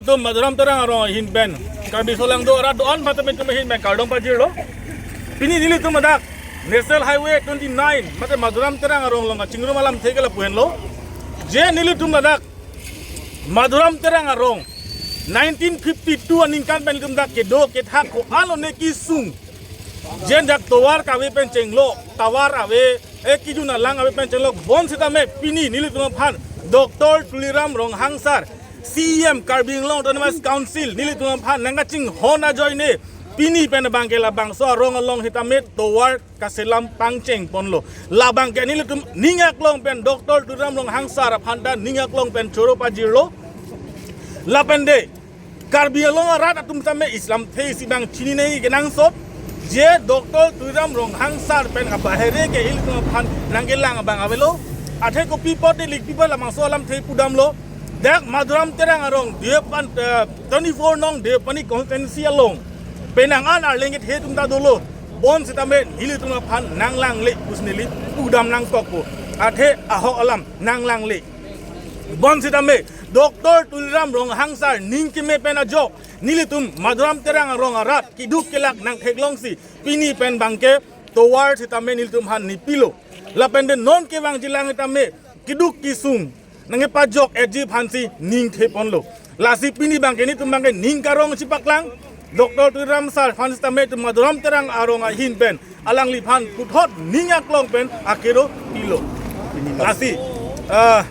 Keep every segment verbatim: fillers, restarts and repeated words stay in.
Tum Madhuram Terang arong ahin pen Karbi solangdo arat do-an mate pen tum ahin pen kardom pajirlo. Pini nelitum adak National Highway twenty-nine mate Madhuram Terang arong along kachingrum alamthe ke lapu henlo. Je nelitum adak Madhuram Terang arong nineteen fifty-two aningkan pen nelitum dak kedo kethak ko-an lone kesung. Jen jak tovar kave pen chenglo, tovar ave, eh, kejun alang ave pen chenglo, bonsitame pini nelitum aphan Doctor Tuliram Ronghang sir, C E M Karbi Anglong Autonomous Council, nelitum aphan nangkachinghon ajoine, pini pen abangke labangso arong along sitame tovar kaselam pangcheng ponlo. Labangke nelitum ning aklong pen Doctor Tuliram Ronghang sir aphan ta ning aklong pen choro pajirlo. Lapen de Karbi Anglong arat atum tame islamthe isi abang chinine kenangsot. Je Doctor Tuliram Ronghang sir pen abahere ke ilitum aphan nangkelang abang avelo. Athe kopi apot de likpi apot labangso alamthe pudamlo. Dak Madhuram Terang arong Deopani, eh, twenty-four nong Deopani constituency along penang an arleng kethe atum ta dolo. Bonsitame nelitum aphan nanglangle pusi neli pudam nangkokpo. Athe ahok alam nanglangle. Bonsitame Doctor Tuliram Ronghang sir ning keme pen ajok nelitum Madhuram Terang arong arat keduk kelak nangtheklongsi pini pen abangke tovar sitame nelitum aphan nepilo. Lapen de non kevangjilang sitame keduk kesung nangkepajok-etji aphansi ning the ponlo. Lasi pini abangke nelitum abangke ning karong chipaklang Doctor Tuliram sir aphan sitame itum Madhuram Terang arong ahin pen alangliphan puthot ning aklong pen akero pilo. Pini la- Lasi, ah,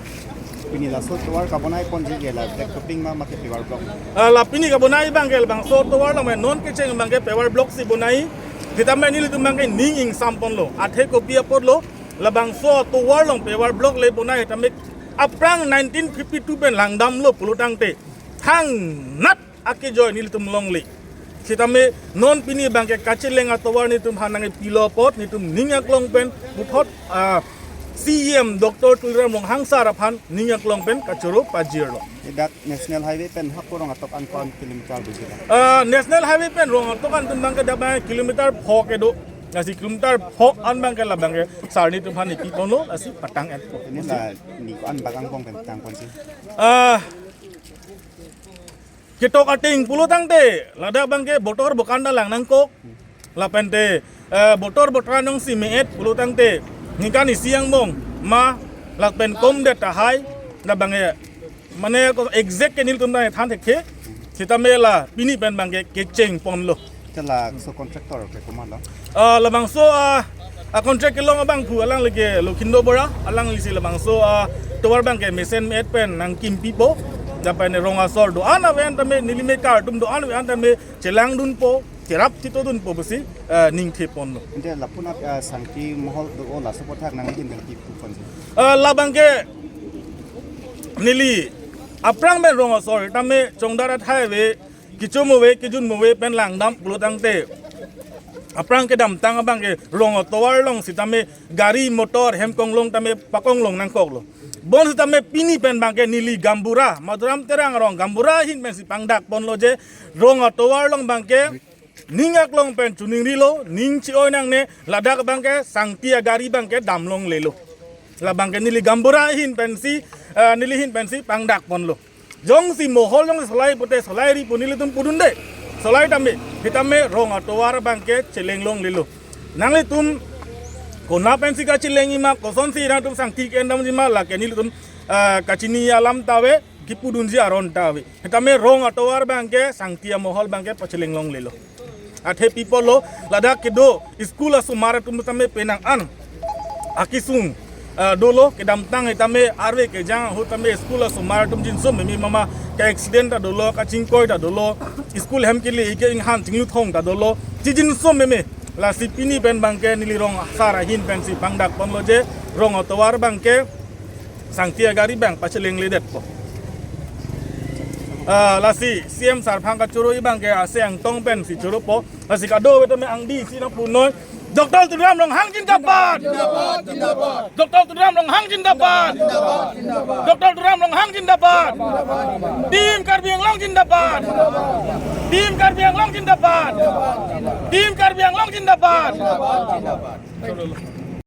pini laso tovar kabonai ponji ke la black topping ma, ma ke paver block? Ah, la pini kabonai abangke labangso tovar along non kecheng abangke paver block si bonai. Sitame nelitum abangke ning ingsam ponlo. Athe kopi apotlo labangso tovar along paver block le bonai sitame aphrang nineteen fifty-two pen langdamlo pulo tangte thangnat akejoi nelitum longle. Sitame non pini abangke kacheleng atovar nelitum aphan nangkepilo apot nelitum ning aklong pen puthot, ah, C E M Doctor Tuliram Ronghang sir aphan ning aklong pen kachoro pajirlo. Dak National Highway pen hapu rong atok an ko-an kilometer bujila? Ah, National Highway pen rong atok an atum abangke dak abang kilometer pho kedo. Lasi kilometer pho an abangke labangke sir nelitum aphan nepi ponlo, lasi patang-etpo. Pini la ning ko-an bak angbong pen tang ponji? Ah, ketok ateng pulo tangte ladak abangke botor bokan ta lang nangkok. Lapen te, eh, botor bokan jongsi me-et pulo tangte ningkan isi angbong ma lapen komdet tahai, labangke mane ko exact ke nelitum ta than thekthe. Sitame la pini pen abangke kecheng ponlo. Te laso contractor ke komatlo? Ah, labangso, ah, a contract kelong abangphu alangli ke Lokhindo Bora, alanglisi labangso, ah, tovar abangke mesen me-et pen nangkimpipo. Lapen rong asor do-an ave an tame, neli mekar atum do-an ave an tame chelangdunpo, cherap chitodunpo pusi, ah, ning the ponlo. Ante lapu-an, ah, Sangti Mohol do-o, laso aputhak nangli pen kipu ponji? Ah, labangke neli aphrang pen rong asor tame chongdar athai ave, kechom ave, kejun ave pen langdam pulo tangte aphrang kedamtang abangke rong atovar along sitame gari motor hem konglong tame pakonglong nangkoklo. Bonsitame pini pen abangke neli gaonbura, Madhuram Terang arong gaonbura ahin pensi pangdak ponlo je rong atovar along abangke ning aklong pen choningrilo, ning chi-oi nangne, ladak abangke Sangti agari abangke damlonglelo. Labangke neli gaonbura ahin pensi, eh, neli ahin pensi pangdak ponlo. Jongsi Mohol jongsi solai pute solai ri pu nelitum pudunde. Solai tame, sitame rong atovar abangke chelenglonglelo. Nanglitum konat pensi kachelengji ma, kosonsi nangtum Sangti ke-endamji ma, lake nelitum, ah, kachini alam ta ave, kipudunji aron ta ave. Sitame rong atovar abangke Sangti amohol abangke pachelenglonglelo. Athe pi apotlo, ladak kedo school asomar atum tame penang an akesung, ah, dolo, kedamtang sitame arve kejang ahut tame school asomar atum jinso meme mama, ke accident ta dolo, kachingkoi ta dolo, school hem kele-ik ke inghan chingluthong ta dolo, chi jinso meme. Lasi pini pen abangke neli rong asar ahin pensi pangdak ponlo je rong atovar abangke Sangti agari abang pachelengledetpo. Ah, lasi C M sar aphan kachoro abangke ase angtong pensi choropo. Lasi kadokave tame angdi si nangpunoi. Doctor Tuliram Ronghang zindabad. Zindabad, zindabad. Doctor Tuliram Ronghang zindabad. Zindabad, zindabad. Doctor Tuliram Ronghang zindabad. Zindabad, zindabad. Team Karbi Anglong zindabad. Team Karbi Anglong zindabad. Team Karbi Anglong zindabad. Zindabad, zindabad.